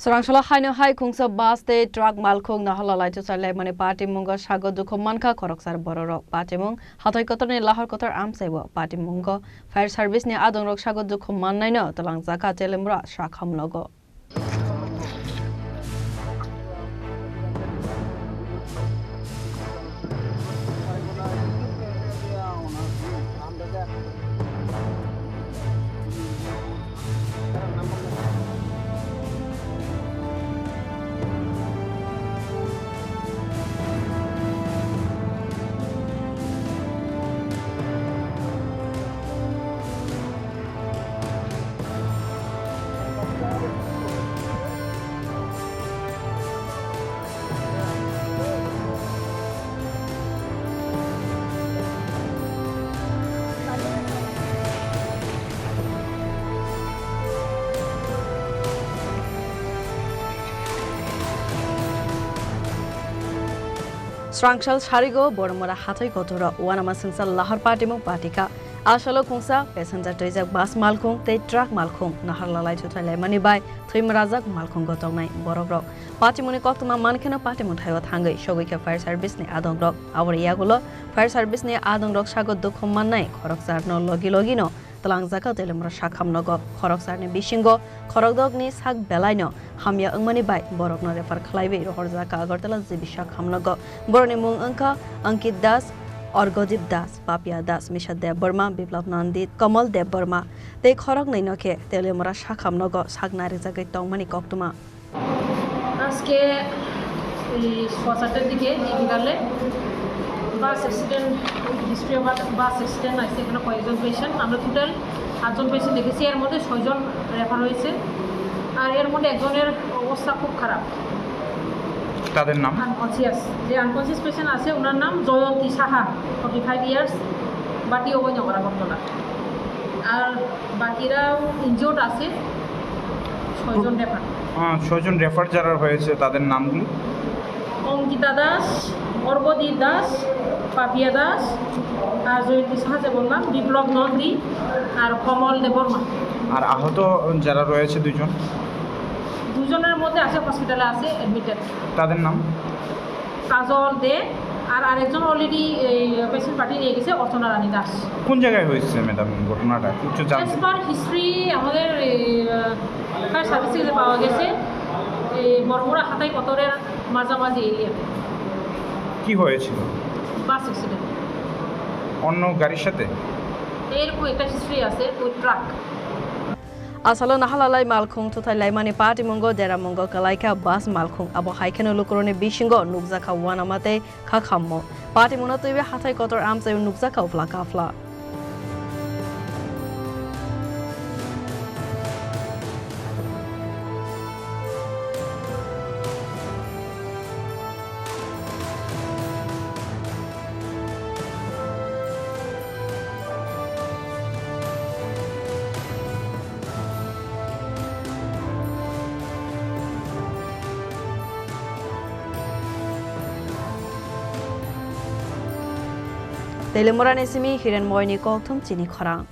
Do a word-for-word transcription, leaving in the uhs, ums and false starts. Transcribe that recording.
Swrangchalo haino hai khungsa bus tei truck malkhung naharlalai chuchailaimani patimungo sago dukhu mankha khoroksar bororok. Patimung hathai kotorni lahor kotor amchaibo patimungo fire service ni adongrok sago dukhu mannaino twlangjakha Teliamura sakhamnogo. Swrangchal sarigo Boromura hathai kotoro uanama swngchar lahor patimung patikha. Asalo khungsa passenger twijak bus malkhung tei truck malkhung naharlalai chuchailaimani bai thwimrajak malkhungo tongnai borokrok. Patimungni koktwma mankheno patimung thaio thangwi sogwikha fire service ni adongrok. Aboni yagulo fire service ni adongrok sago dukhu mannai khoroksarno logi logino twlangjakha Teliamura sakhamnogo. Khoroksarni bisingo khorokdokni sak belaino hamya wngmani bai borokno refer khlaiwi rohorjakha Agartala G B sakhamnogo. Borokni mung wngkha Ankit Das, Orgodip Das, Papia Das, Misha Debbarma, Biplab Nandit, Kamal Debbarma tei khoroknwino khe Teliamura sakhamnogo sak narijagwi tongmani koktwma. আজকে এই সোয়া চারটার দিকে এই বিকালে bus accident, history of bus accident আছে এখানে কয়েকজন পেশেন্ট। আমরা টোটাল আটজন পেশেন্ট দেখেছি, এর মধ্যে ছয়জন রেফার হয়েছে, আর এর মধ্যে একজনের অবস্থা খুব খারাপ। তাদের নাম? আনকনসিয়াস। যে আনকনসিয়াস পেশেন্ট আছে, ওনার নাম জয়ন্তী সাহা, ফর্টি ফাইভ ইয়ার্স, বাটি অবৈধ করা ঘটনা। আর বাকিরাও ইনজিওর্ড আছে, ছয়জন রেফার। আহ, ছয়জন রেফার যারা হয়েছে, তাদের নামগুলি? অঙ্কিতা দাস, অর্ঘদীপ দাস, পাপিয়া দাস, আর জয়ন্তী সাহা যে বললাম, বিপ্লব নন্দী, আর কমল দেববর্মা। আর আহত যারা রয়েছে দুজন? দুজনের মধ্যে আছে, হসপিটালে আছে অ্যাডমিটেড। তাদের নাম? কাজল দে, আর আরেকজন অলরেডি এই পেশেন্ট পাঠিয়ে নিয়ে গেছে, অর্চনা রানী দাস। কোন জায়গায় হয়েছে ম্যাডাম ঘটনাটা? কিছু জানতে? অ্যাজ পার হিস্ট্রি আমাদের এই, আহ, ফায়ার সার্ভিস থেকে পাওয়া গেছে, এই বড়মুড়া হাতাই কতরের মাঝামাঝি এরিয়া। কি হয়েছিল? Bus accident. অন্য গাড়ির সাথে? এরকম একটা হিস্ট্রি আছে, ওই truck. Asalo naharlalai malkhung thuthai laimani patimungo deramungo kwlaikha bus malkhung. Abo hai kheno lukurokni bisingo nukjakha uanama tei khakhammo. Patimungno twiwi hathai kotor amchai nukjakha uphla kaphla. Teliamurani simi Hiren Moini kokthum chini khorang.